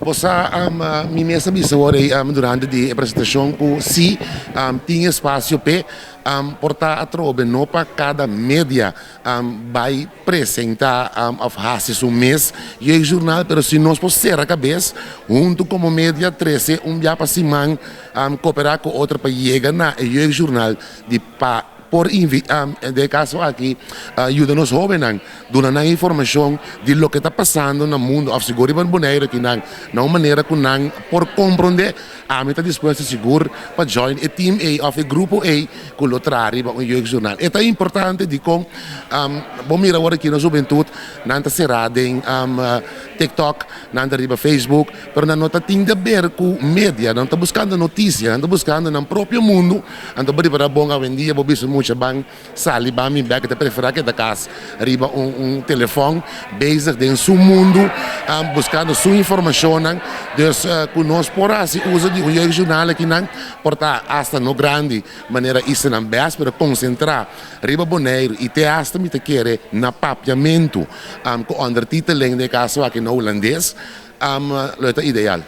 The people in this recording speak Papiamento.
Bo sa, mi mes a bisa awor ei durante di e presentashon ku si tin espasio p'e por ta atrobe no pa kada media bai presentá òf hasi su mes jeugdjournal, pero si nos por sera kabes huntu komo media trese un bia pa siman, koperá ku otro pa yega na e jeugdjournal di pa por den e kaso aki yuda nos hóbennan duna nan informashon di loke ta pasando na mundu òf sigur riba Boneiru aki nan na un manera ku nan por komprondé. Ami ta dispuesto sigur pa join e team ei òf e grupo ei ku lo traha riba un jeugdjournal. E ta importante dikon bo mira awor aki nos hubentut nan ta será den TikTok, nan ta riba Facebook, pero nan no ta tin de ber ku media, nan ta buskando notisia, nan ta buskando nan propio mundu. Anto bo riba bon awendia bo bisa mucha ban sali ban bin bek, e ta prefera keda kas riba un telefòn bezig den su mundu buskando su informashonnan. Dus ku nos por hasi uso di un jeugdjournal akinan por ta asta no grandi manera islanan bes, pero konsentrá riba Boneiru i te asta mi ta kere na papiamentu ku ondertiteling den e kaso aki na hulandes lo e ta ideal.